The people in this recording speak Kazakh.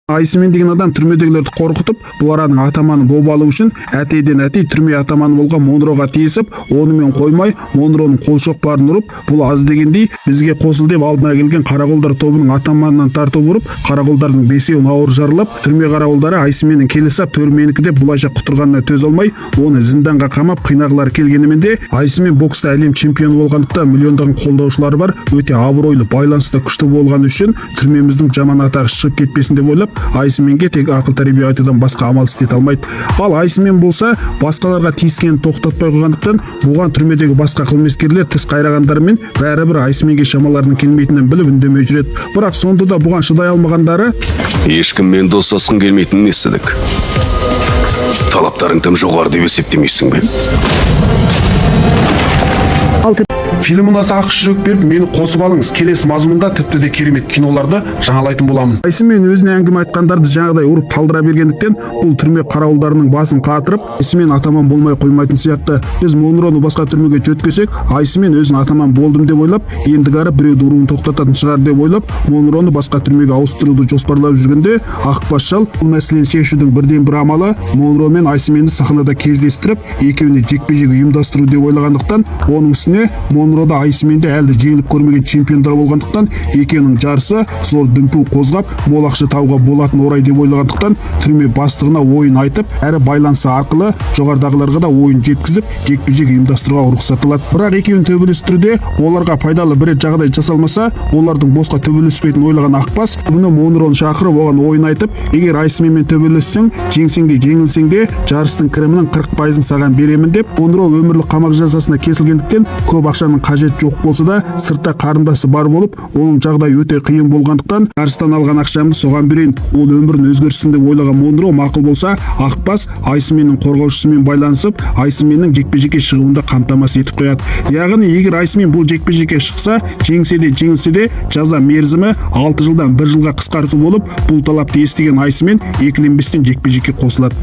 Айсымен деген адам түрмедегілерді қорқытып, бұл араның атаманы боп алу үшін әтейден әтей түрме атаманы болған Монроға тиісіп, онымен қоймай, Монроның қол шоқпарын ұрып, бұл аз дегендей, бізге қосыл деп алдына келген қарақолдар тобының атаманынан тартып ұрып, қарақолдардың бесеуін ауыр жаралап, түрме қарауылдары Айсыменнің келе сап төр менікі деп бұлайша құтырғанына төзе алмай, оны зынданға қамап қинағылары келгенімен де, Айсымен бокста әлем чемпионы болғандықтан, миллиондаған қолдаушылары бар, өте абыройлы, байланысы да күшті болғаны үшін, түрмеміздің жаман атағы шығып кетпесін деп ойлап, Айсыменге тек ақыл тәрбие айтудан басқа амал істете алмайды. Ал Айсымен болса, басқаларға тиіскенін тоқтатпай қойғандықтан, бұған түрмедегі басқа қылмыскерлер тіс қайрағандарымен, бәрібір Айсыменге шамаларының келмейтінін біліп, үндемей жүреді. Бірақ сонда да бұған шыдай алмағандары Ешкіммен достасқың келмейтінін естідік. Талаптарың тым жоғары деп есептемейсің бе? Алты. Фильм ұнаса, ақш жүрек беріп, мені қосып алыңыз. Келесі мазмұнда тіпті де керемет киноларды жаңалайтын боламын. Айсымен өзіне әңгіме айтқандарды жаңағыдай ұрып талдыра бергендіктен, бұл түрме қарауылдарының басын қатырып, Айсымен атаман болмай қоймайтын сияқты. Біз Монроны басқа түрмеге жөткесек, Айсымен өзін атаман болдым деп ойлап, ендігәрі біреуді ұруын тоқтататын шығар деп ойлап, Монроны басқа түрмеге ауыстыруды жоспарлап жүргенде, Ақбас шал бұл мәселені шешудің бірден бір амалы Монро мен Айсыменді сахнада кездестіріп, екеуіне жекпе-жек ұйымдастыру деп ойлағандықтан, оның үстіне Монрода, Айсыменде әлі жеңіліп көрмеген чемпиондар болғандықтан, екеуінің жарысы зор дүмпу қозғап, мол ақша табуға болатын орай деп ойлағандықтан, түрме бастығына ойын айтып, әрі байланысы арқылы жоғарыдағыларға да ойын жеткізіп, жекпе-жек ұйымдастыруға рұқсат алады. Бірақ екеуін төбелестіруде оларға пайдалы бір жағдай жасалмаса, олардың босқа төбелеспейтінін ойлаған Ақбас бұны Монроны шақырып, оған ойын айтып, егер Айсыменмен төбелессең, жеңсең де, жеңілсең де, жарыстың кірімінің 40%-ын саған беремін деп. Монро өмірлік қамақ жазасына кесілгендіктен, көп ақшаның қажеті жоқ болса да, сыртта қарындасы бар болып, оның жағдайы өте қиын болғандықтан, жарыстан алған ақшамды соған берейін, ол өмірін өзгертсін деп ойлаған Монро мақұл болса, Ақбас Айсыменнің қорғаушысымен байланысып, Айсыменнің жекпе-жекке шығуын да қамтамасыз етіп қояды. Яғни егер Айсымен бұл жекпе-жекке шықса, жеңсе де, жеңілсе де, жаза мерзімі 6 жылдан бір жылға қысқарту болып, бұл талапты естіген Айсымен екіленбестен жекпе-жекке қосылады.